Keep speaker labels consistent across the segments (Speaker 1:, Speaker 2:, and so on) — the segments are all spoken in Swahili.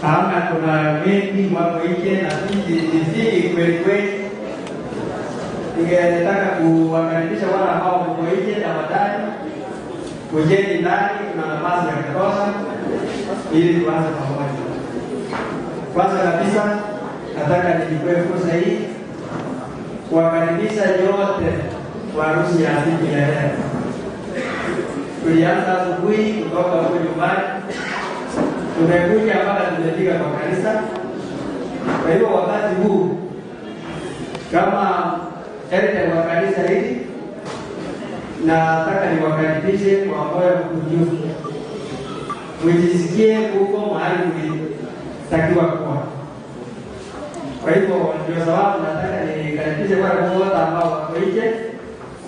Speaker 1: Naona kuna wengi wako nje na sisi sisi kweli kweli. Ningetaka kuwakaribisha wale ambao wako nje, tafadhali kujeni ndani, kuna nafasi ya kutosha ili tuanze pamoja. Kwanza kabisa nataka nichukue fursa hii kuwakaribisha nyote kwa harusi ya siku ya leo. Tulianza asubuhi kutoka huko nyumbani, tumekuja mpaka tumefika kwa kanisa. Kwa hiyo wakati huu kama elder wa kanisa hili, nataka niwakaribishe kwa moyo mkunjufu, mjisikie huko mahali mlitakiwa kuwa. Kwa hivyo ndio sababu nataka nikaribishe wale wote ambao wako nje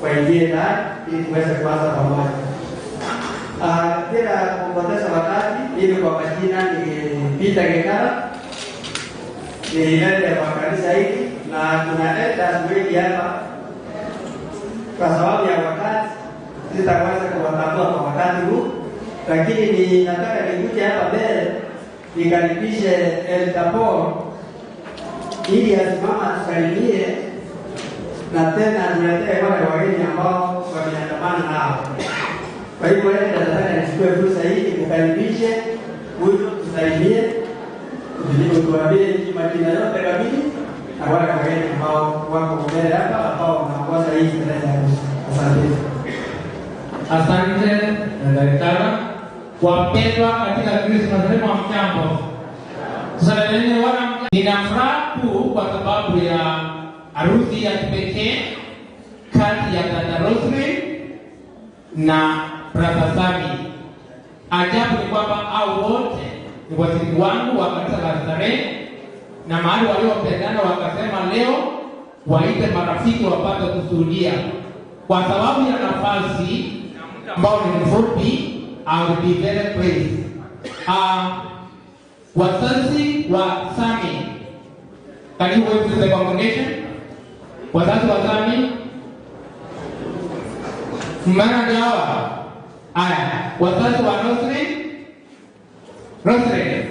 Speaker 1: waingie ndani ili tuweze kuanza pamoja. Bila kupoteza wakati, ili kwa majina ni Peter Gekara, ni elder wa kanisa hili, na tuna elders wengi hapa. Kwa sababu ya wakati sitaweza kuwatambua kwa wakati huu, lakini ninataka nikuje hapa mbele nikaribishe Elder Paul ili asimama atusalimie na tena tuletee wale wageni ambao wameandamana nao. Kwa hivyo nataka nichukue fursa hii nikukaribishe huyu, tusalimie, tuambie majina yote kamili na wale wageni ambao wako mbele hapa ambao wanaongoza hii sherehe ya harusi. Asante.
Speaker 2: Asante Daktari. Wapendwa katika Kristo, nasema mjambo. Tusalimiane wana. Nina furaha kuu kwa sababu ya harusi ya kipekee kati ya dada Rosemary na brother Sami. Ajabu ni kwamba hao wote ni washiriki wangu wa kanisa la Starehe, na mahali waliopendana wakasema leo waite marafiki wapate kushuhudia. Kwa sababu ya nafasi na muda ambao ni mfupi, I will be very brief. Wazazi wa Sami, can you wave to the congregation? Wazazi wa Sami, maana ndio hawa. Aya, wazazi wa Rosemary, Rosemary,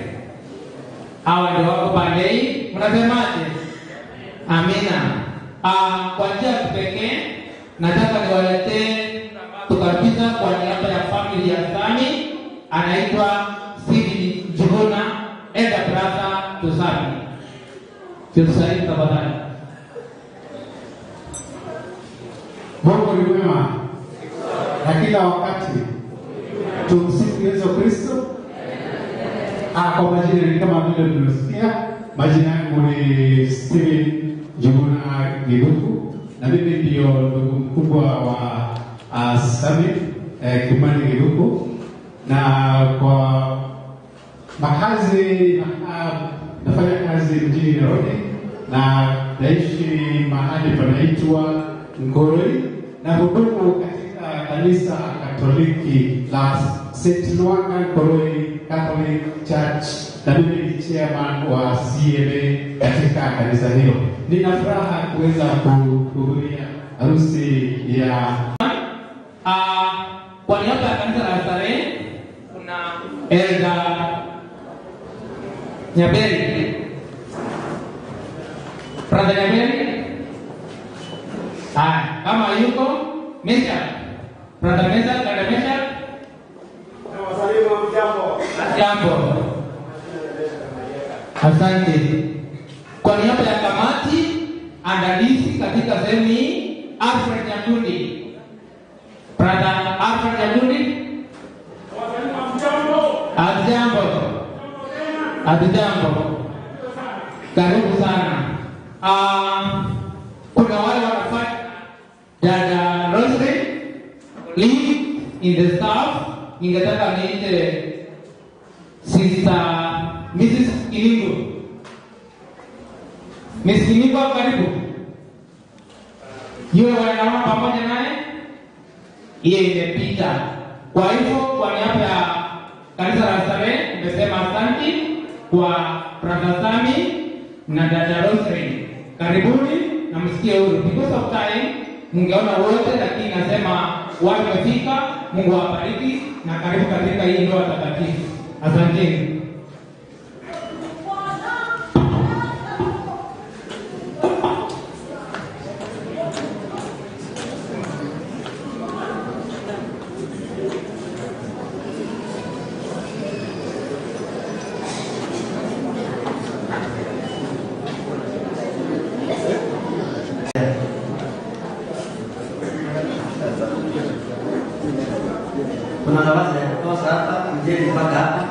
Speaker 2: hawa ndio wako pande hii. Mnasemaje? Amina. Kwa njia ya kipekee nataka niwaletee kabisa kwa niaba ya familia ya Sami, anaitwa Stephen Njuguna, elder brother to Sami. Tusaidie tafadhali.
Speaker 3: Mungu ni mwema na kila wakati. Tumsifu Yesu Kristo. Kwa majina ni kama vile mliosikia, majina yangu ni Stephen Njuguna Githuku, na mimi ndio ndugu mkubwa wa Sami Kimani Githuku, na kwa makazi nafanya kazi mjini Nairobi na naishi mahali panaitwa Nkoroi, na hudumu katika kanisa Katoliki la St. Lwanga Nkoroi Catholic Church, na mimi ni chairman wa CMA katika kanisa hilo. Nina furaha kuweza kuhudhuria harusi ya
Speaker 2: Kwa niaba ya kanisa la Starehe kuna Elder Nyaberi. Brother Nyaberi. Haya, kama yuko Mesha. Brother Mesha, dada Mesha.
Speaker 4: Nawasalimu, mjambo.
Speaker 2: Jambo. Asante. Kwa niaba ya kamati andalizi katika sehemu hii, Alfred Nyakundi. Brother Alfred Nyakundi. Adjambo. Adjambo. Karibu sana. Kuna wale wanafanya dada Rosemary lead in the staff. Ningetaka niite Sister Mrs. Kilingo. Miss Kilingo, karibu. Yule wanaona pamoja naye hiyo imepita. Kwa hivyo kwa niaba ya kanisa la Starehe nimesema asante kwa Brother Sami na dada Rosemary. Karibuni na msikie huru. Because of time mungeona wote, lakini nasema watu wamefika. Mungu awabariki na karibu katika hii ndoa takatifu. Asanteni.
Speaker 1: Kuna nafasi ya kutosha hapa, kujeni mpaka hapa.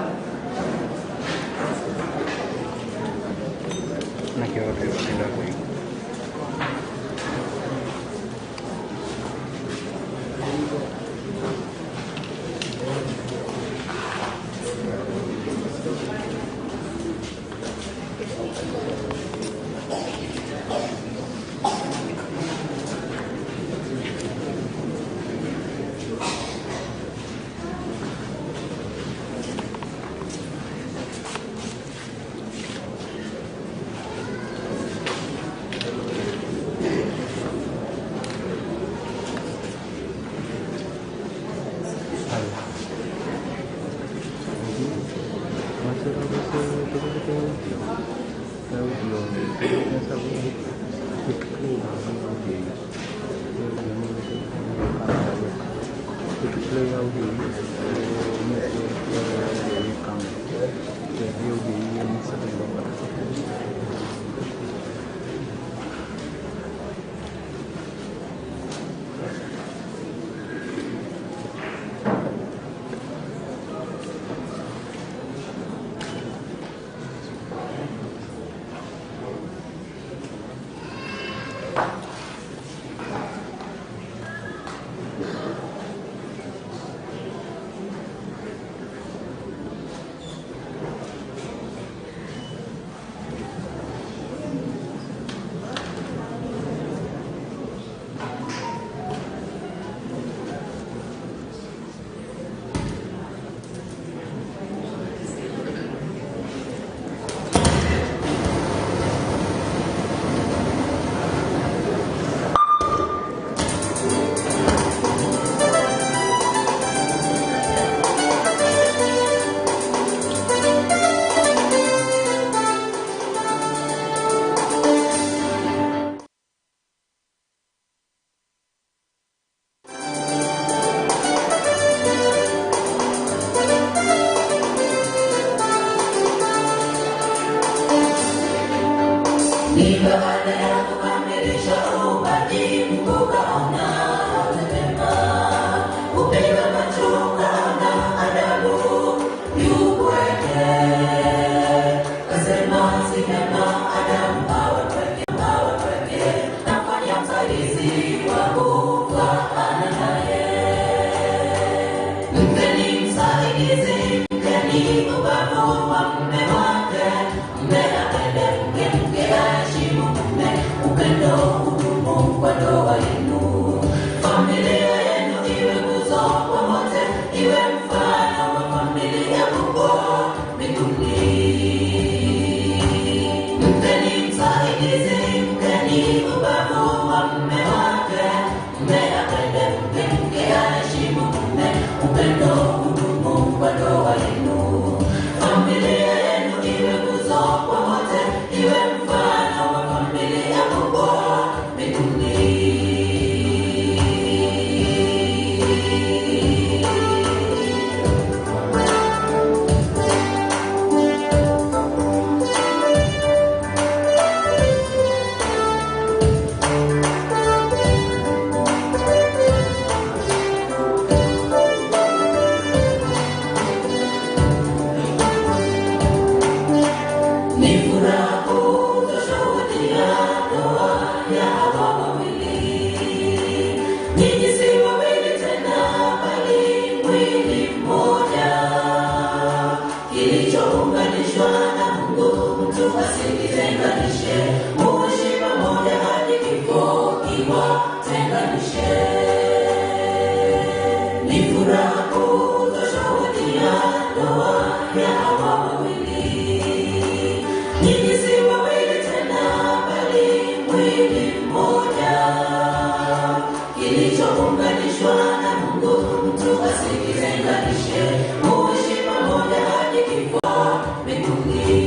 Speaker 5: Mbinguni.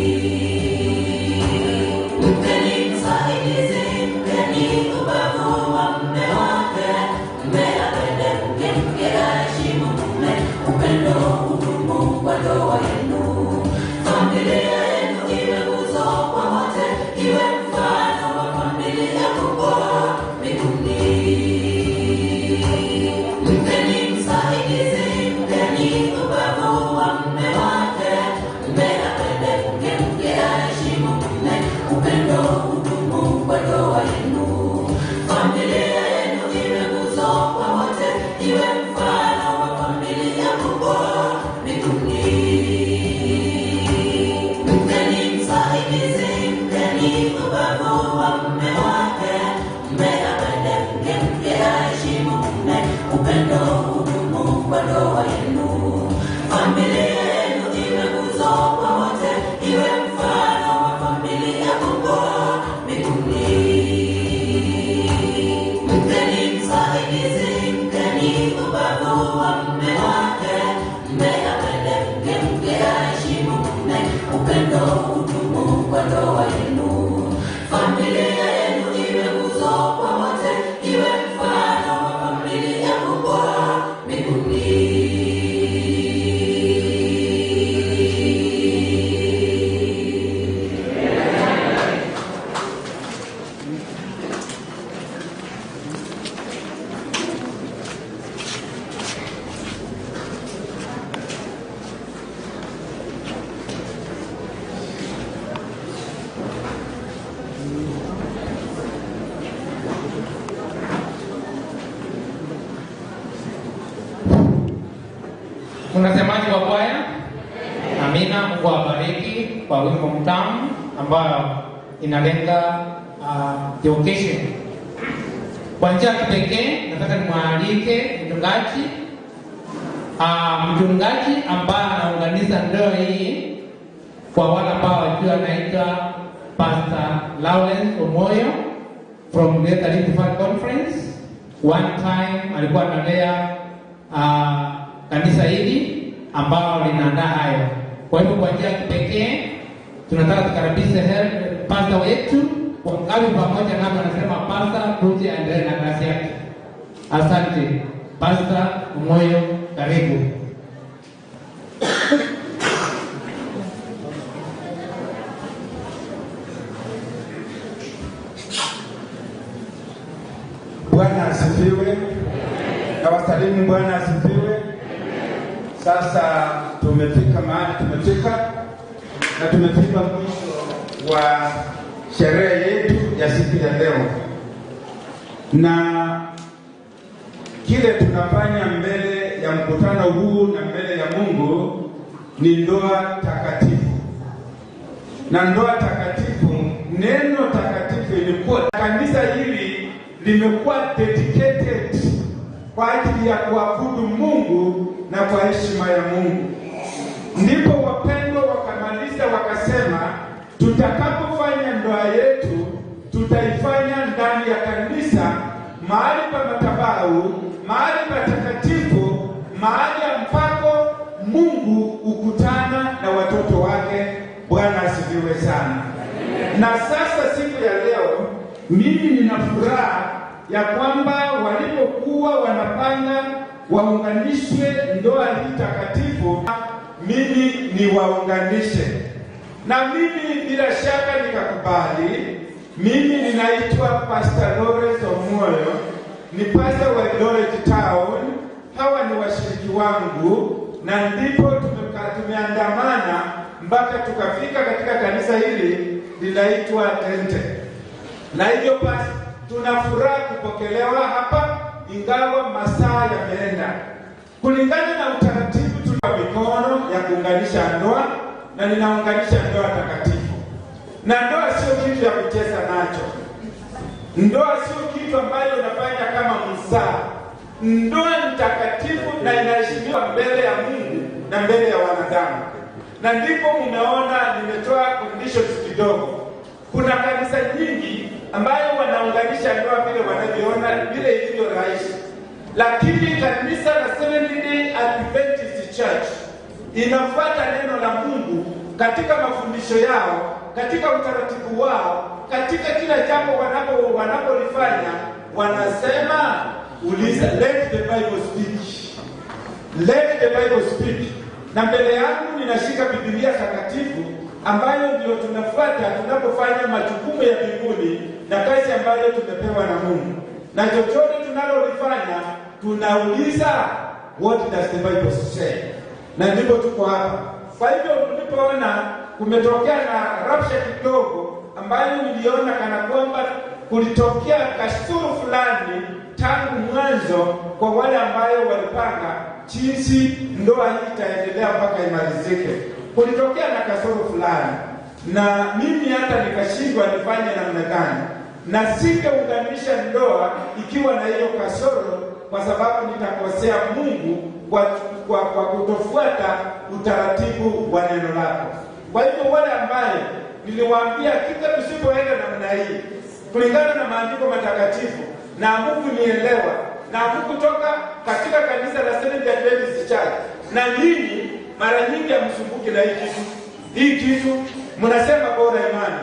Speaker 5: ubavu wa mume wake, mume apende mke, mke aheshimu mume, upendo hudumu kwa ndoa yenu. Familia yenu iwe nguzo kwa wote, iwe mfano wa familia kubwa mbinguni. Mke ni msaidizi, mke ni ubavu wa mume wake, mume apende mke, mke aheshimu mume, upendo hudumu kwa ndoa yenu. Familia yenu iwe nguzo kwa wote, iwe mfano wa familia kubwa mbinguni.
Speaker 2: Unasemaje wa kwaya? Amina. Mungu awabariki kwa wimbo mtamu ambayo inalenga the occasion. Kwa njia ya kipekee nataka nimwalike mchungaji mchungaji ambaye anaunganisha ndoa hii kwa wale ambao wajua, anaitwa Pastor Lawrence Omoyo from Greater Rift Valley Conference. One time alikuwa analea kanisa hili ambao linaandaa hayo. Kwa hivyo kwa njia ya kipekee tunataka tukaribishe pastor wetu wangapi pamoja nami anasema pastor tuje aendelee na kazi yake. Asante Pastor Omoyo, karibu.
Speaker 6: Bwana asifiwe. Na wasalimu, Bwana asifiwe. Sasa tumefika mahali tumefika, na tumefika mwisho wa sherehe yetu ya siku ya leo, na kile tunafanya mbele ya mkutano huu na mbele ya Mungu ni ndoa takatifu. Na ndoa takatifu, neno takatifu ilikuwa kanisa hili limekuwa dedicated kwa ajili ya kuabudu Mungu na kwa heshima ya Mungu. Ndipo wapendwa wakamaliza wakasema, tutakapofanya ndoa yetu tutaifanya ndani ya kanisa, mahali pa madhabahu, mahali patakatifu, mahali ambako Mungu hukutana na watoto wake. Bwana asifiwe sana. Na sasa siku ya leo mimi nina furaha ya kwamba walipokuwa wanapanga waunganishwe ndoa hii takatifu, mimi niwaunganishe. Na mimi bila shaka nikakubali. Mimi ninaitwa Pastor Lawrence Omoyo, ni pastor wa Eldoret Town. Hawa ni washiriki wangu, na ndipo tumeandamana mpaka tukafika katika kanisa hili linaitwa Tente. Na hivyo basi tuna furaha kupokelewa hapa, ingawa masaa yameenda. Kulingana na utaratibu, tuna mikono ya kuunganisha ndoa, na ninaunganisha ndoa takatifu. Na ndoa sio kitu ya kucheza nacho. Ndoa sio kitu ambayo unafanya kama mzaa. Ndoa ni takatifu na inaheshimiwa mbele ya Mungu na mbele ya wanadamu. Na ndipo mmeona nimetoa conditions kidogo. Kuna kanisa nyingi ambayo wanaunganisha ndoa vile wanavyoona vile ilivyo rahisi. Lakini kanisa la Seventh-day Adventist Church inafuata neno la Mungu katika mafundisho yao, katika utaratibu wao, katika kila jambo wanapolifanya, wanasema uliza, let the Bible speak. Let the Bible speak. Na mbele yangu ninashika Biblia takatifu ambayo ndio tunafuata tunapofanya majukumu ya mbinguni na kazi ambayo tumepewa na Mungu. Na chochote tunalolifanya tunauliza, what does the Bible say? Na ndipo tuko hapa. Kwa hivyo tulipoona kumetokea na rapsha kidogo ambayo niliona kana kwamba kulitokea kasoro fulani tangu mwanzo kwa wale ambayo walipanga jinsi ndoa hii itaendelea mpaka imalizike. Kulitokea na kasoro fulani. na mimi hata nikashindwa nifanye namna gani, na singeunganisha ndoa ikiwa na hiyo kasoro, kwa sababu nitakosea Mungu kwa kutofuata utaratibu wa neno lako. Kwa hivyo wale ambaye niliwaambia kila tusipoenda namna hii kulingana na maandiko matakatifu na hamkunielewa na hamkutoka katika kanisa la Seventh Day Adventist Church, na nyinyi mara nyingi hamsumbuki na hii kitu. Hii kitu mnasema bora imani,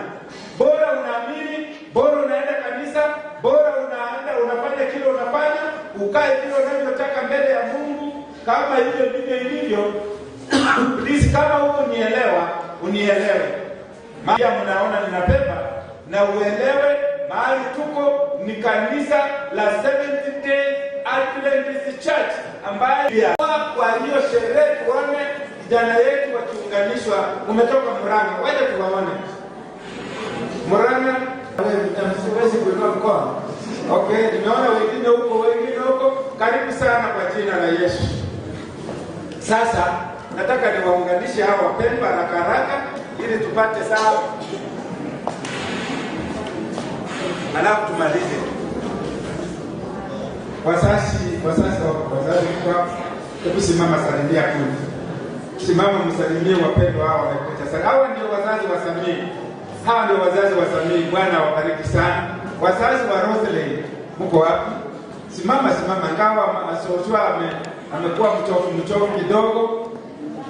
Speaker 6: bora unaamini, bora unaenda kanisa, bora unaenda unafanya kile unafanya, ukae vile unavyotaka mbele ya Mungu. Kama hivyo ndivyo ilivyo, please, kama hukunielewa unielewe. Pia mnaona ninabeba na uelewe mahali tuko ni kanisa la Seventh Day Adventist Church, ambaye kwa hiyo sherehe tuone vijana yetu wakiunganishwa. Umetoka Murang'a, waje tuwaone Murang'a. Siwezi kuinua mkono. Okay, nimeona wengine huko, wengine huko. Karibu sana kwa jina la Yesu. Sasa nataka niwaunganishe hawa wapendwa haraka haraka ili tupate sawa, alafu tumalize. Wazazi kwa hebu simama, salimia kundi. Simama msalimie wapendwa hawa wamekuja sana. Hawa ndio wazazi wa Samii. Hawa ndio wazazi wa Samii. Bwana awabariki sana. Wazazi wa Roselyn, mko wapi? Simama, simama. Ngawa Joshua amekuwa mchovu kidogo.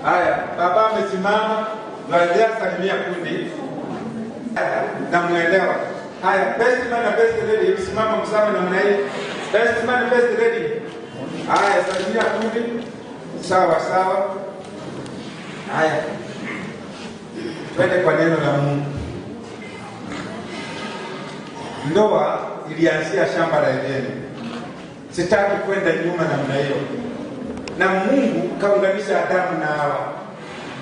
Speaker 6: Haya, baba amesimama, waendelea salimia kundi. Na muelewa. Haya, best man na best lady, simama msame namna hii. Best man, best lady. Haya, salimia kundi. Sawa sawa. Haya, twende kwa neno la Mungu. Ndoa ilianzia shamba la Edeni. Sitaki kwenda nyuma namna hiyo. Na Mungu kaunganisha Adamu na Hawa.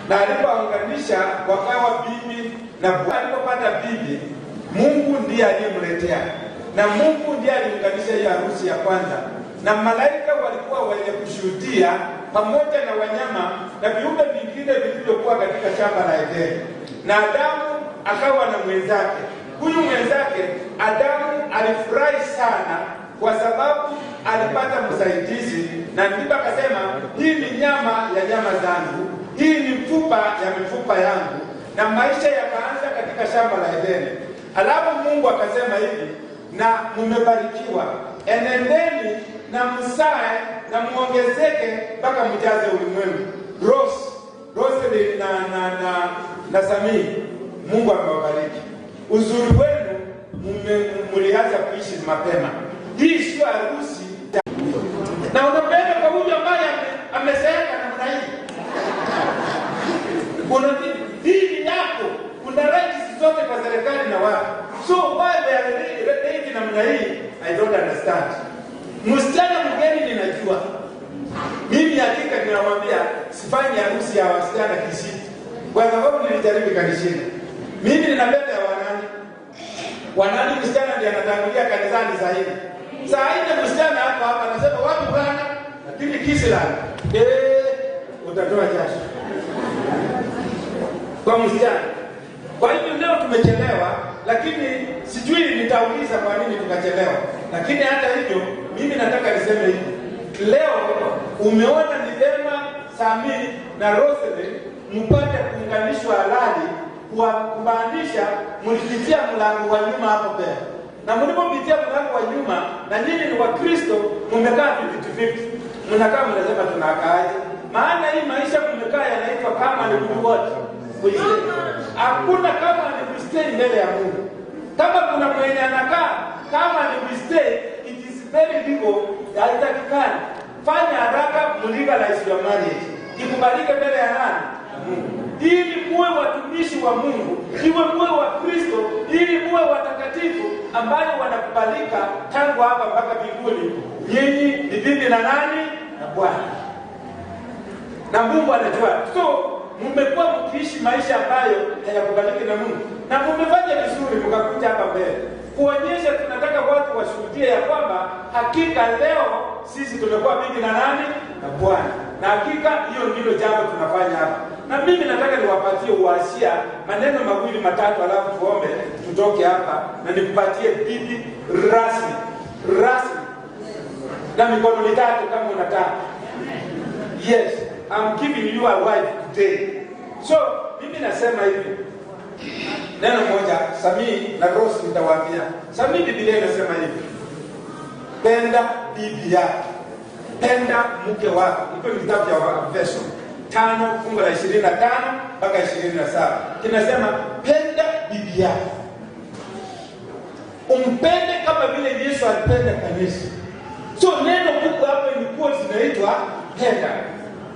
Speaker 6: Na alipounganisha wakawa bibi na bwana. Alipopata bibi, Mungu ndiye aliyemletea. Na Mungu ndiye aliunganisha hiyo harusi ya kwanza. Na malaika walikuwa wenye kushuhudia pamoja na wanyama na viumbe vingine vilivyokuwa katika shamba la Edeni. Na Adamu akawa na mwenzake. Huyu mwenzake Adamu alifurahi sana kwa sababu alipata msaidizi, na ndipo akasema hii ni nyama ya nyama zangu, hii ni mfupa ya mifupa yangu. Na maisha yakaanza katika shamba la Edeni. Alafu Mungu akasema hivi, na mmebarikiwa, enendeni na msae na muongezeke mpaka mjaze ulimwengu. Rose na Samii, Mungu amewabariki. Uzuri wenu mlianza kuishi mapema. Hii sio harusi. Na unapenda kwa huyu ambaye amezeeka namna hii. Kuna dini yako, kuna rights zote kwa serikali na watu. So why they are ready namna hii? I don't understand. Msichana mgeni ninajua. Mimi hakika ninawaambia sifanyi harusi ya wasichana Kisii. Kwa sababu nilijaribu kanishinda. Mimi ninapenda ya wanani. Wanani msichana ndiye anatangulia kanisani zaidi. Saa nne msichana hapa hapa anasema wapi bwana? Lakini Kisila utatoa jasho. Kwa msichana. Kwa hivyo leo tumechelewa, lakini sijui nitauliza kwa nini tukachelewa. Lakini hata hivyo mimi nataka niseme hivi. Leo umeona ni vema Samii na Roselyn mpate kuunganishwa halali, kwa kumaanisha mlipitia mlango wa nyuma hapo mbele. Na mlipopitia mlango wa nyuma, na nyinyi ni Wakristo, mmekaa 50-50. Mnakaa mnasema tunakaaje? Maana hii maisha mmekaa yanaitwa kama ni what? Hakuna kama ni kustay mbele ya Mungu. Kama kuna mwenye anakaa kama ni kustay, it is very legal, haitakikani. Fanya haraka legalize your marriage. Ikubalike mbele ya nani? Mungu. Ili muwe watumishi wa Mungu, iwe muwe wa Kristo, ili muwe watakatifu ambao wanakubalika tangu hapa mpaka mbinguni. Nyinyi ni bibi na nani? Na Bwana. Na Mungu anajua. So mmekuwa mkiishi maisha ambayo hayakubaliki na Mungu. Na mmefanya vizuri mkakuja hapa mbele kuonyesha, tunataka watu washuhudie ya kwamba hakika leo sisi tumekuwa bibi na nani? Na Bwana. Na hakika hiyo ndilo jambo tunafanya hapa. Na mimi nataka niwapatie uasia maneno mawili matatu, alafu tuombe tutoke hapa na nikupatie bibi rasmi rasmi na mikono mitatu kama unataka. Yes, I'm giving you a wife today. So mimi nasema hivi neno moja, Samii na Rose nitawaambia. Samii, Biblia inasema hivi, penda bibi yako, penda mke wako. Iko ni kitabu cha Waefeso 5 fungu la 25 mpaka 27. Kinasema penda bibi yako, umpende kama vile Yesu alipenda kanisa. So neno kubwa hapo ilikuwa zinaitwa penda.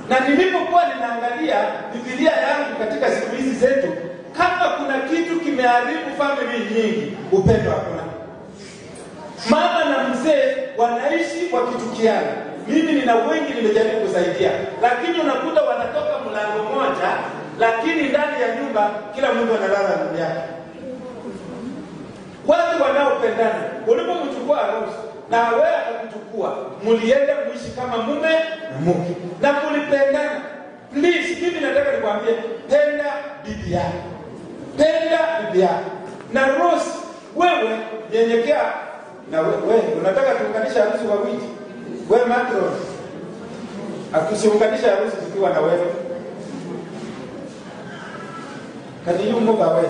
Speaker 6: Na nilipokuwa ninaangalia Biblia yangu katika siku hizi zetu, kama kuna kitu kimeharibu family nyingi, upendo hakuna. Mama na mzee wanaishi wakitukiana. Mimi nina wengi nimejaribu kusaidia, lakini unakuta wanatoka mlango moja, lakini ndani ya nyumba kila mtu analala room yake. Watu wanaopendana, ulipomchukua Rose na wewe akakuchukua, mlienda kuishi kama mume na mke na mlipendana. Please, mimi nataka nikwambie, penda bibi yako, penda bibi yako. Na Rose, wewe nyenyekea. Na wewe unataka tuunganishe harusi wawili, wewe Matron, akusiunganisha harusi tukiwa na wewe. Can you move away?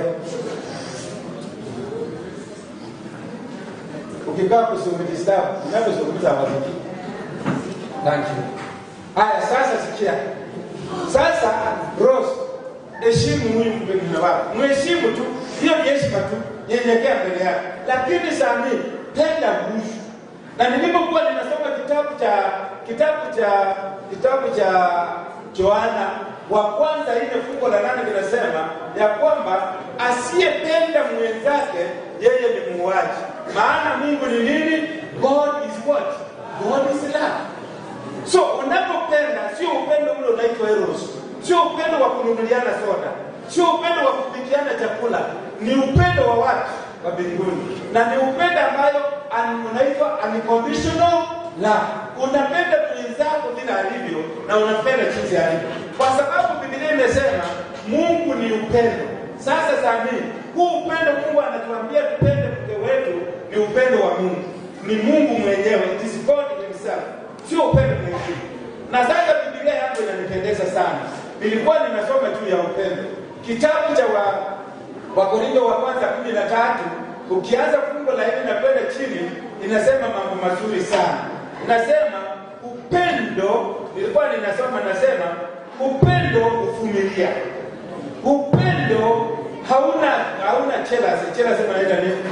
Speaker 6: Ukikaa kusiumdisturb, unavyozungumza hawaziki. Thank you. Haya, sasa sikia. Sasa Rose, heshimu huyu mume wako. Mheshimu tu, hiyo ni heshima tu, nyenyekea mbele yake. Lakini Samii, penda huyu. Na nilipokuwa ninasoma kitabu cha Yohana wa kwanza ile fungu la 8 kinasema ya kwamba asiyependa mwenzake yeye ni muuaji. Maana Mungu ni nini? God is what? God is love. So unapopenda, sio upendo ule unaitwa eros, sio upendo wa kununuliana soda, sio upendo wa kupikiana chakula, ni upendo wa watu wa mbinguni, na ni upendo ambayo unaitwa unconditional love. Unapenda mwenzako vile alivyo na unapenda jinsi alivyo, kwa sababu Biblia imesema Mungu ni upendo. Sasa Samii, huu upendo Mungu anatuambia tupende mke wetu ni upendo wa Mungu, ni Mungu mwenyewe, it is God himself, sio upendo mwingine. Na sasa Biblia yangu inanipendeza sana. Nilikuwa ninasoma juu ya upendo, kitabu cha Wakorintho wa kwanza 13, ukianza fungu la 4 na kwenda chini, inasema mambo mazuri sana. Inasema upendo, nilikuwa ninasoma, nasema upendo huvumilia. Upendo hauna jealousy. Jealousy maana nini?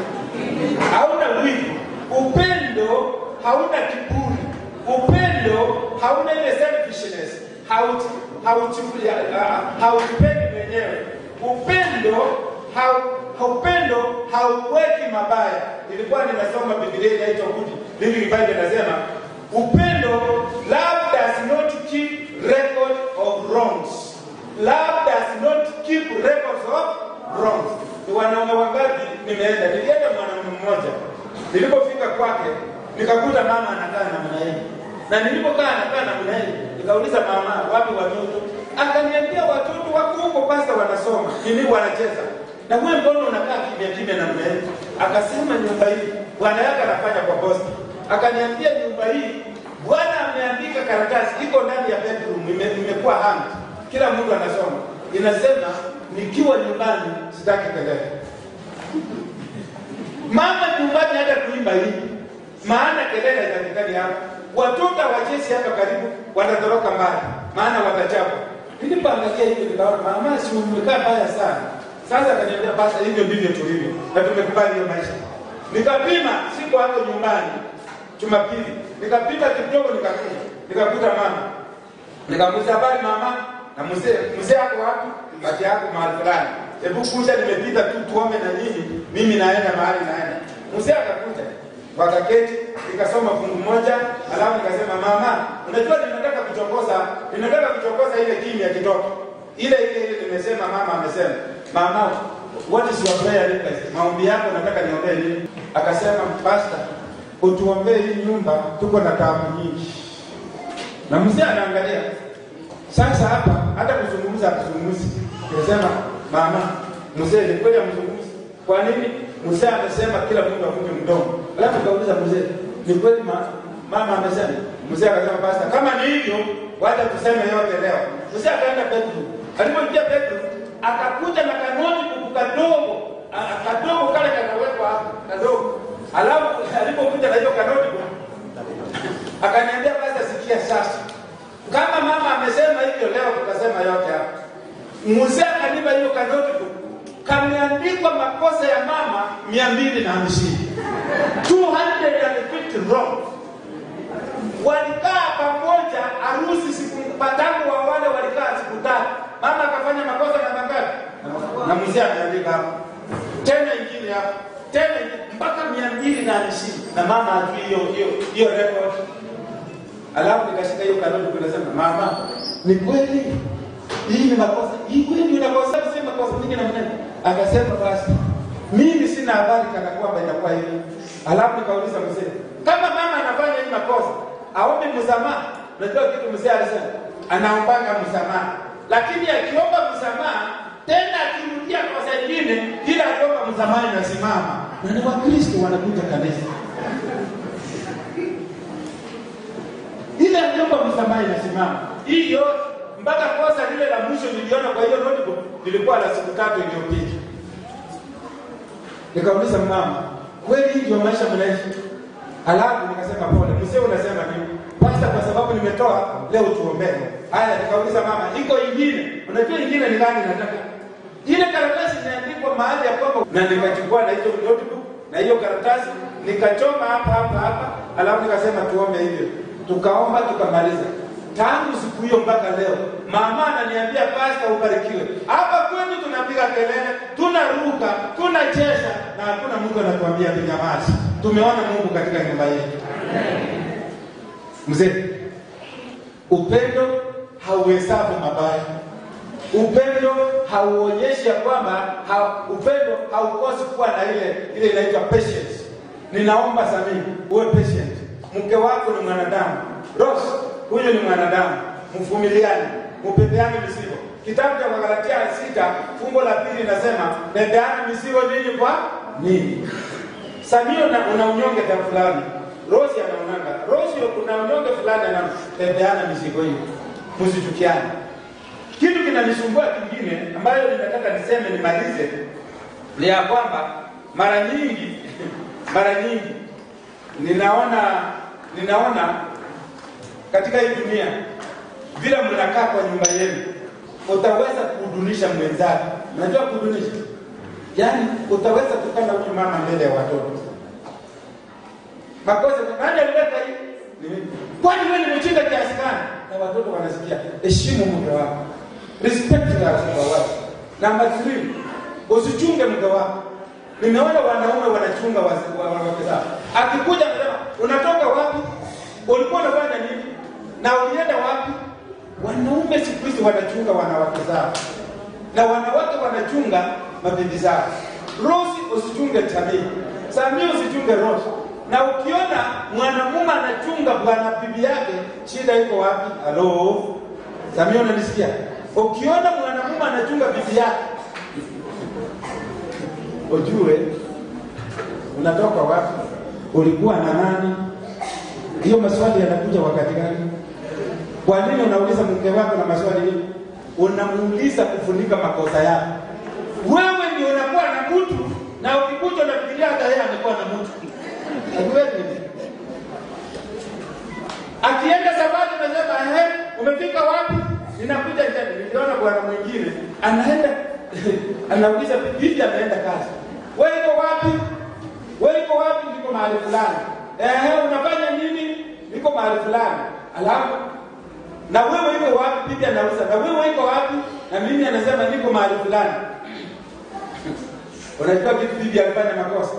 Speaker 6: Hauna wivu. Upendo hauna kiburi. Upendo hauna ile selfishness. Haujipendi mwenyewe. Upendo hauweki mabaya. Nilikuwa ninasoma Biblia inaitwa Good Living Bible, inasema upendo, love does not keep record of wrongs. Love does not keep records of wrongs. Ni wanaume wangapi nimeenda? Nilienda mwanaume mmoja. Nilipofika kwake nikakuta mama anakaa namna hii. Na nilipokaa anakaa namna hii, nikauliza mama, wapi watoto? Akaniambia watoto wako huko pasta wanasoma, nini wanacheza. Na wewe mbona unakaa kimya kimya namna hii? Akasema nyumba hii bwana yake anafanya kwa posta. Akaniambia nyumba hii bwana ameandika karatasi iko ndani ya bedroom, imekuwa hanged. Kila mtu anasoma. Inasema nikiwa nyumbani sitaki kelele. Mama nyumbani hata kuimba hii, maana kelele haitakikani hapa. Watoto hawachezi hapa karibu, watatoroka mbali, maana watachapwa. Nilipoangalia hivi nikaona mama si umekaa mbaya sana. Sasa akaniambia basi hivyo ndivyo tulivyo na tumekubali hiyo maisha. Nikapima siku hapo nyumbani Jumapili, nikapima kidogo nikakuta, nikakuta mama. Nikamuuliza habari mama, na mzee yako wapi? Bati yako mahali fulani. Hebu kuja, nimepita tu tuome na nyinyi, mimi naenda mahali naenda. Mzee akakuja. Wakaketi, nikasoma fungu moja, alafu nikasema mama, unajua ninataka kuchokoza ile kimya kidogo. Ile nimesema mama amesema. Mama, what is your prayer request? Maombi yako nataka niombee nini? Akasema pastor, utuombee hii nyumba, tuko na taabu nyingi. Na mzee anaangalia. Sasa hapa hata kuzungumza hatuzungumzi. Nimesema mama, mzee ni kweli amzungumzi. Kwa nini? Mzee amesema kila mtu afunge mdomo. Alafu kauliza mzee, ni kweli mama amesema? Mzee akasema basi kama ni hivyo wacha tuseme yote leo. Mzee akaenda bedroom. Alipoingia bedroom akakuja na kanoni kadogo, kadogo kale kanawekwa hapo, kadogo. Alafu alipokuja na hiyo kanoni akaniambia basi sikia sasa. Kama mama amesema hivyo leo tutasema yote hapa. Mzee akanipa hiyo kanoti kameandikwa makosa ya mama 250. 250 wrong. Walikaa pamoja harusi siku patangu wa wale walikaa siku 3. Mama akafanya makosa na mangapi? Na mzee ameandika hapo. Tena ingine hapo. Tena mpaka 250 na mama ajui hiyo record. Alafu nikashika hiyo kanuni nikasema mama, ni kweli hii ni makosa, hii kweli unakosa, si makosa mingi na mimi. Akasema basi mimi sina habari kana kwamba inakuwa hivi. Alafu nikauliza mzee, kama mama anafanya hii makosa, aombe msamaha. Unajua kitu mzee alisema, anaombanga msamaha. Lakini akiomba msamaha tena akirudia kosa lingine, ila akiomba msamaha inasimama. Na ni Wakristo wanakuja kanisa. Ile aliomba msamaha inasimama. Hiyo mpaka kosa lile la mwisho niliona kwa hiyo notebook lilikuwa la siku 3 iliyopita. Nikauliza mama, kweli ndio maisha mnaishi? Alafu nikasema pole. Mzee unasema nini? Pastor, kwa sababu nimetoa leo tuombee. Haya, nikauliza mama, iko ingine. Unajua ingine ni gani nataka? Ile karatasi imeandikwa mahali ya kwamba, na nikachukua na hiyo notebook na hiyo karatasi nikachoma hapa hapa hapa, alafu nikasema tuombe hivyo. Tukaomba tukamaliza. Tangu siku hiyo mpaka leo mama ananiambia pastor ubarikiwe. Hapa kwetu tunapiga kelele, tunaruka, tunacheza na hakuna mtu anatuambia tunyamaze. Tumeona Mungu katika nyumba yetu. Mzee, upendo hauhesabu mabaya. Upendo hauonyeshi ya kwamba upendo haukosi kuwa na ile inaitwa patience. Ninaomba Samii uwe patient. Mke wako ni mwanadamu. Rose, huyu ni mwanadamu. Mvumiliane, mpepeane mizigo. Kitabu cha Wagalatia 6 fungu la 2 inasema bebeane mizigo ninyi kwa ninyi. Samii una unyonge fulani. Rose anaonanga. Rose kuna unyonge fulani anabebeana mizigo hiyo. Msichukiane. Kitu kinanisumbua kingine ambayo ninataka niseme nimalize ni ya kwamba mara nyingi ninaona katika hii dunia vile mnakaa kwa nyumba yenu utaweza kudunisha mwenzako. Unajua kudunisha? Yaani utaweza kukaa na huyu mama mbele ya watoto. Makosa nani alileta hii? Ni mimi. Kwani wewe ni mjinga kiasi gani? Na watoto wanasikia. Heshimu mke wako. Respect your wife. Namba 3, usichunge mke wako. Nimeona wanaume wanachunga wanawake zao. Akikuja anasema, unatoka wapi? Ulikuwa unafanya nini? Na ulienda wapi? Wanaume siku hizi wanachunga wanawake zao. Na wanawake wanachunga mabibi zao. Rose usichunge Samii. Samii usichunge Rose. Na ukiona mwanamume anachunga bwana bibi yake, shida iko wapi? Halo? Samii unanisikia? Ukiona mwanamume anachunga bibi yake, ujue unatoka wapi? Ulikuwa na nani? Hiyo maswali yanakuja wakati gani? Kwa nini unauliza mke wako na maswali hii? Unamuuliza kufunika makosa yako. Wewe ndio unakuwa na mtu na ukikuja unafikiria hata yeye amekuwa na mtu. Hatuwezi. Akienda safari unasema ehe, umefika wapi? Ninakuja tena. Niliona bwana mwingine anaenda anauliza bibi ameenda kazi. Wewe uko wapi? Wewe uko wapi? Niko mahali fulani. Ehe, unafanya nini? Niko mahali fulani. Alafu na wewe uko wapi? Bibi anauliza, na wewe uko wapi? Na mimi anasema niko mahali fulani. Unajua kitu bibi alifanya makosa.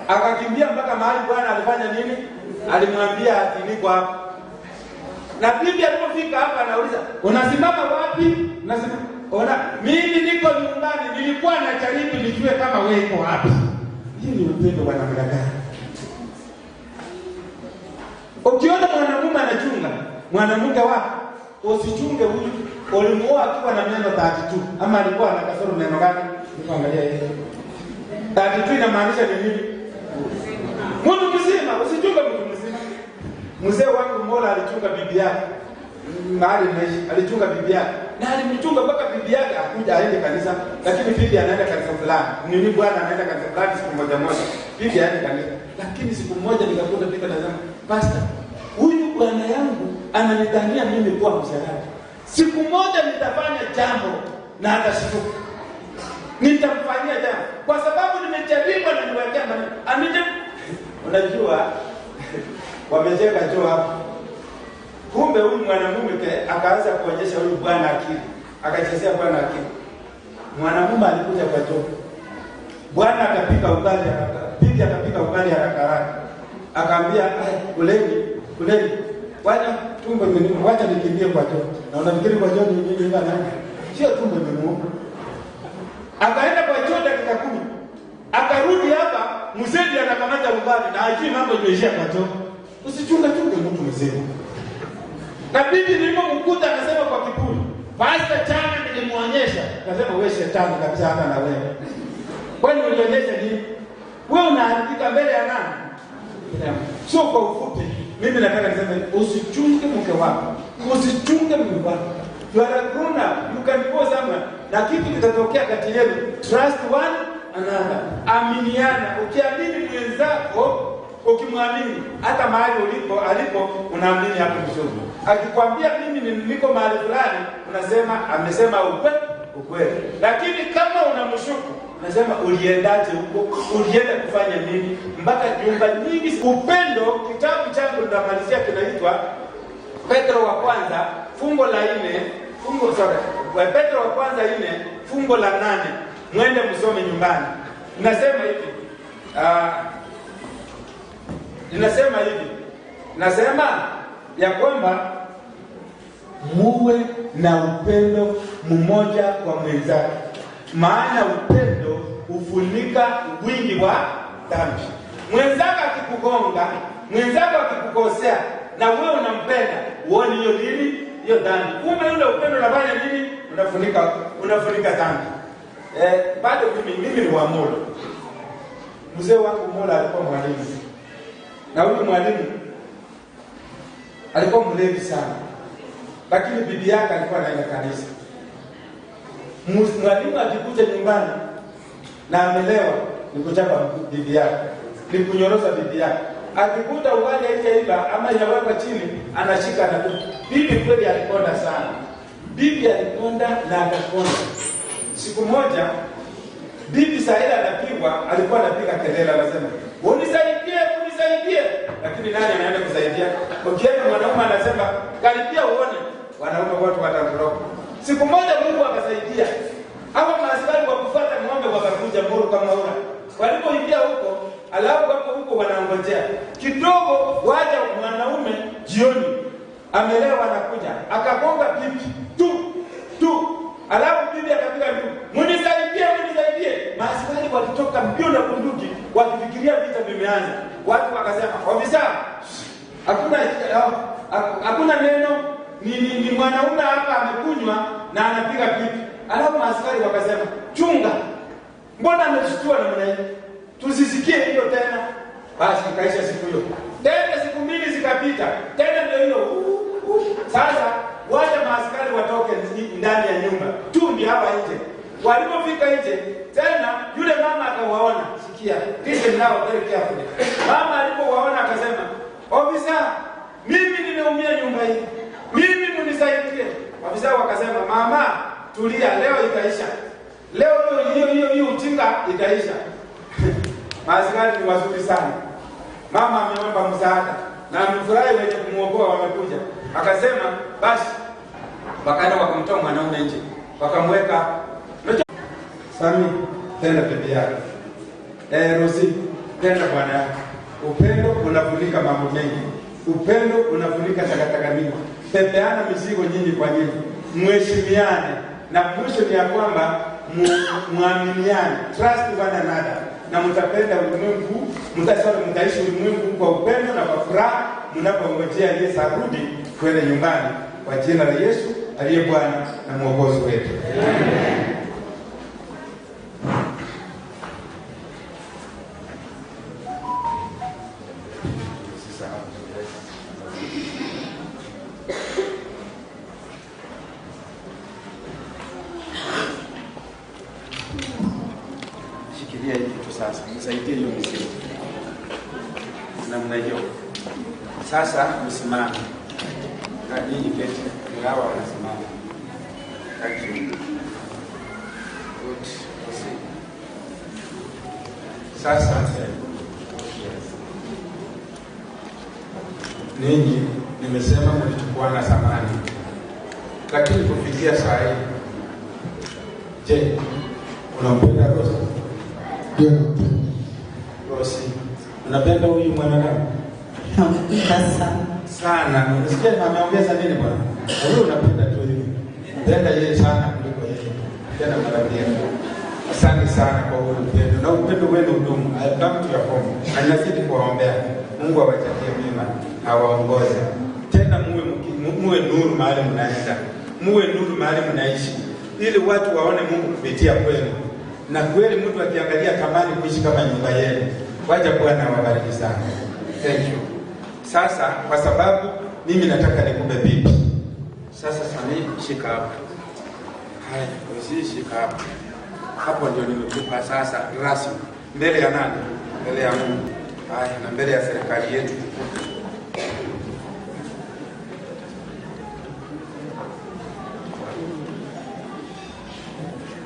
Speaker 6: Akakimbia mpaka mahali bwana alifanya nini? Alimwambia ati niko hapa. Na bibi alipofika hapa anauliza, unasimama wapi? Unasimama. Ona, mimi niko nyumbani, nilikuwa najaribu nijue kama wewe uko wapi. Hii ni upendo wa namna gani? Ukiona mwanamume anachunga mwanamke wako, Usichunge huyu. Ulimuoa akiwa na meno 32 ama alikuwa na kasoro meno gani? Nikuangalia yeye. 32 inamaanisha ni nini? Mtu mzima, usichunge mtu mzima. Mzee wangu Mola alichunga bibi yake. Mahali naishi, alichunga bibi yake. Na alimchunga mpaka bibi yake akuja aende kanisa, lakini bibi anaenda kanisa fulani. Nini bwana anaenda kanisa fulani siku moja moja. Bibi aende kanisa. Lakini siku moja nikakuta bibi anasema, "Pastor, huyu bwana yangu ananidhania mimi kuwa msherati. Siku moja nitafanya jambo na atashtuka. Nitamfanyia jambo kwa sababu nimejaribu na niwekea maneno." Amije, unajua wamejenga choo hapo. Kumbe huyu mwanamume akaanza kuonyesha huyu bwana akili. Akachezea bwana akili. Mwanamume alikuja kwa choo. Bwana akapika ugali haraka. Bibi akapika ugali haraka haraka. Akaambia, "Kuleni, kuleni. Wacha tumbo imeniuma, wacha nikimbie kwa choo." Na unafikiri kwa choo ni nini bana? Sio tumbo imeniuma. Akaenda kwa choo dakika 10. Akarudi hapa, mzee anakamata ugali na hajui mambo imeishia kwa choo. Usichunge chunge mtu mzee. Na bibi nilipomkuta anasema kwa kiburi, "Pastor, chana nilimuonyesha." Akasema, "Wewe shetani kabisa hata na wewe. Kwani ulionyesha nini? Wewe unaandika mbele ya nani?" Sio kwa ufupi, mimi nataka niseme usichunge mke wako. Usichunge mume wako. You are a grown up, you can go somewhere. Na kitu kitatokea kati yenu, trust one another. Aminiana. Ukiamini mwenzako, ukimwamini hata mahali ulipo alipo, unaamini hapo vizuri. Akikwambia mimi niko mahali fulani, unasema amesema ukweli. Lakini kama unamshuku, unasema uliendaje huko? Ulienda kufanya nini? Mpaka nyumba nyingi. Upendo, kitabu changu nitamalizia kinaitwa Petro wa kwanza fungo la 4, Petro wa kwanza 4 fungo la 8. Mwende msome nyumbani. Nasema hivi. Ninasema hivi. Nasema ya kwamba muwe na upendo mmoja kwa mwenzake. Maana upendo hufunika wingi wa dhambi. Mwenzako akikugonga, mwenzako akikukosea na wewe unampenda, uone hiyo nini? Hiyo dhambi. Kumbe yule upendo unafanya nini? Unafunika dhambi. Bado mimi ni wa Mola. Mzee wangu Mola alikuwa mwalimu. Na huyu mwalimu alikuwa mlevi sana. Lakini bibi yake alikuwa anaenda kanisa. Mwalimu akikuja nyumbani na amelewa, ni kuchapa bibi yake, ni kunyorosa bibi yake. Akikuta ugali haijaiva ama inawekwa chini, anashika na bibi. Kweli alikonda sana. Bibi alikonda na akakonda. Siku moja bibi Saila anapigwa, alikuwa anapiga kelele anasema, "Unisaidie, unisaidie." Lakini nani anaenda kusaidia? Ukienda mwanaume anasema, "Karibia uone." Wanaume wote watatoroka. Siku moja Mungu akasaidia. Hawa maaskari wa kufuata ng'ombe wakakuja Muru kama ura. Walipoingia huko, alafu hapo huko wanaongojea. Kidogo waja mwanaume jioni amelewa anakuja, akagonga bibi tu tu. Alafu bibi akapiga nduru, "Munisaidie, munisaidie." Maaskari walitoka mbio na bunduki wakifikiria vita vimeanza. Watu wakasema, "Ofisa, hakuna neno, ni mwanaume hapa amekunywa na anapiga bibi." Alafu maaskari wakasema, "Chunga. Mbona ameshtua namna hii? Tusisikie hiyo tena." Basi ikaisha siku hiyo. Tena siku mbili zikapita. Tena ndio hiyo. Sasa wacha maaskari watoke ndani ya nyumba. Tumbi hapa nje. Walipofika nje, tena yule mama akawaona. Sikia, listen now very carefully. Mama alipowaona akasema, "Ofisa, mimi nimeumia nyumba hii. Mimi mnisaidie." Ofisa wakasema, "Mama, tulia, leo itaisha. Leo hiyo ujinga itaisha." Maaskari ni wazuri sana. Mama ameomba msaada na amefurahi wenye kumuokoa wamekuja. Akasema basi, wakaenda wakamtoa mwanaume nje. Wakamweka. Sami, tenda bibi yako. Rosi, tenda bwana yako. Upendo unafunika mambo mengi. Upendo unafunika takataka mingi. Pepeana mizigo nyinyi kwa nyinyi. Mheshimiane. Na mwisho ni ya kwamba muaminiane. Trust one another. Na mtapenda ulimwengu, mtaishi ulimwengu kwa upendo na kwa furaha mnapongojea Yesu arudi kwenda nyumbani. kwa jina la Yesu aliye Bwana na Mwokozi wetu. Amen. Shikilia hii kitu sasa, nisaidie hiyo mizigo namna hiyo. Sasa msimame na nyinyi keti, ingawa wanasimama. Thank you. Good. Sasa ninyi nimesema mlichukuana zamani, lakini kufikia saa hii, je, unampenda Rose?
Speaker 7: Ndio, nampenda.
Speaker 6: Rose, unapenda huyu mwanadamu?
Speaker 7: Nampenda sana.
Speaker 6: Sana. Unasikia na ameongeza nini bwana? Na wewe unapenda tu hivi. Penda yeye sana kuliko yeye. Tena mara mbili. Asante sana kwa huo upendo. Na upendo wenu udumu. I come to your home. Na ninazidi kuwaombea. Mungu awajalie mema, awaongoze. Tena muwe nuru mahali mnaenda. Muwe nuru mahali mnaishi. Ili watu waone Mungu kupitia kwenu. Na kweli mtu akiangalia tamani kuishi kama nyumba yenu. Wacha Bwana awabariki sana. Thank you. Sasa kwa sababu mimi nataka nikupe bibi. Sasa Sami, shika hapa. Haya, usishika hapa. Hapo ndio nimekupa sasa rasmi. Mbele ya nani? Mbele ya Mungu. Haya, na mbele ya serikali yetu.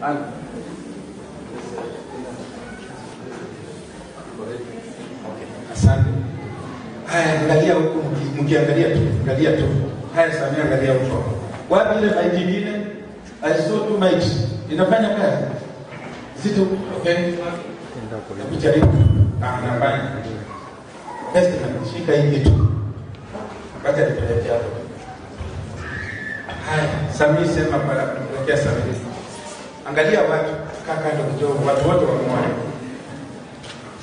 Speaker 6: Ana. Okay, asante. Haya, angalia huku, mkiangalia tu, angalia tu. Haya, Samia, angalia huko. Wapi ile mic nyingine? I saw two mics. Inafanya kazi? Zito, okay. Kujaribu. Ah, nafanya. Testament, shika hii kitu. Wacha nipeleke hapo. Haya, Samia sema kwa kupelekea Samia. Angalia watu, kaa kando kidogo, watu wote wamuone.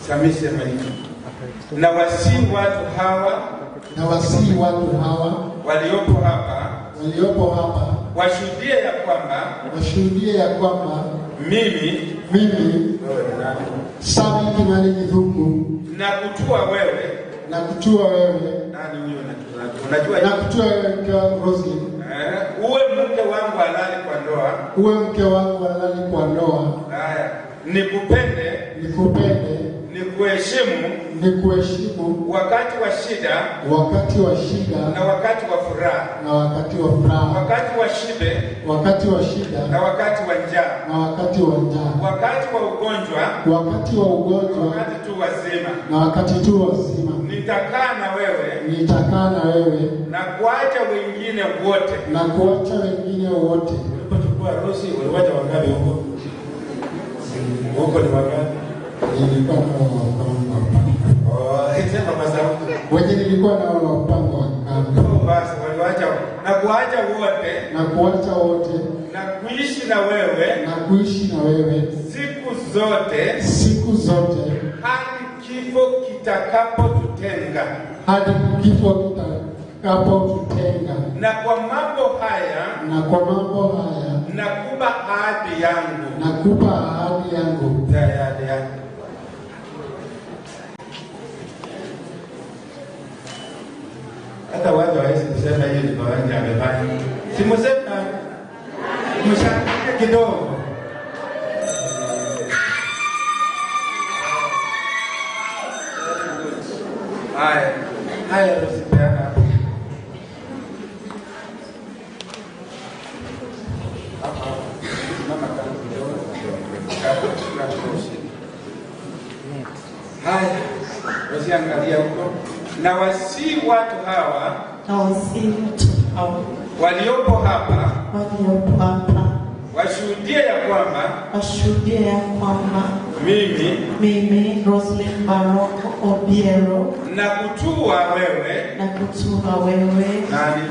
Speaker 6: Samia sema hivi. Na wasi watu hawa,
Speaker 7: na wasi watu hawa
Speaker 6: waliopo hapa,
Speaker 7: waliopo hapa
Speaker 6: washuhudie ya kwamba,
Speaker 7: washuhudie ya kwamba
Speaker 6: mimi wewe
Speaker 7: Sami Kimani Githuku
Speaker 6: na kutua wewe,
Speaker 7: na kutua wewe,
Speaker 6: nani huyo? Unajua
Speaker 7: na kutua wewe mke wangu Roslyn,
Speaker 6: uwe mke wangu halali kwa ndoa,
Speaker 7: uwe mke wangu halali kwa ndoa.
Speaker 6: Haya, nikupende,
Speaker 7: nikupende,
Speaker 6: nikuheshimu,
Speaker 7: nikuheshimu
Speaker 6: wakati wa shida,
Speaker 7: wakati wa shida,
Speaker 6: na wakati wa furaha,
Speaker 7: na wakati wa furaha,
Speaker 6: wakati wa shibe,
Speaker 7: wakati wa shida,
Speaker 6: na wakati wa njaa,
Speaker 7: na wakati wa njaa,
Speaker 6: wakati wa ugonjwa,
Speaker 7: wakati wa ugonjwa,
Speaker 6: wakati tu wazima,
Speaker 7: na wakati tu wazima.
Speaker 6: Nitakaa na wewe,
Speaker 7: nitakaa na wewe,
Speaker 6: na kuacha wengine wote,
Speaker 7: na kuacha wengine wote.
Speaker 6: Ulipochukua Rosi uliwacha wangapi huko? Huko ni wangapi?
Speaker 7: Nilikuwa nao wa mpango.
Speaker 6: Oh, sema kwa sauti.
Speaker 7: Wenye nilikuwa nao wa mpango wa kando.
Speaker 6: Basi waliwacha na kuacha wote,
Speaker 7: na kuacha wote,
Speaker 6: na kuishi na wewe,
Speaker 7: na kuishi na wewe
Speaker 6: siku zote,
Speaker 7: siku zote,
Speaker 6: hadi kifo kitakapotutenga,
Speaker 7: hadi kifo kitakapotutenga.
Speaker 6: Na kwa mambo haya,
Speaker 7: na kwa mambo haya,
Speaker 6: nakupa ahadi yangu,
Speaker 7: nakupa ahadi yangu.
Speaker 6: Ya. Hata watu hawezi kusema hiyo ni bawanja amefanya. Simusema, mshangilie kidogo. Haya, haya tusipeana hapo. Hapa, simama kando kidogo. Haya, wasiangalia huko. Na wasi watu hawa,
Speaker 8: na wasi watu hawa
Speaker 6: waliopo hapa,
Speaker 8: waliopo hapa,
Speaker 6: washuhudie ya kwamba,
Speaker 8: washuhudie ya kwamba
Speaker 6: mimi
Speaker 8: Roslyn Baroko Obiero
Speaker 6: na kutua wewe,
Speaker 8: na kutua wewe
Speaker 6: nani?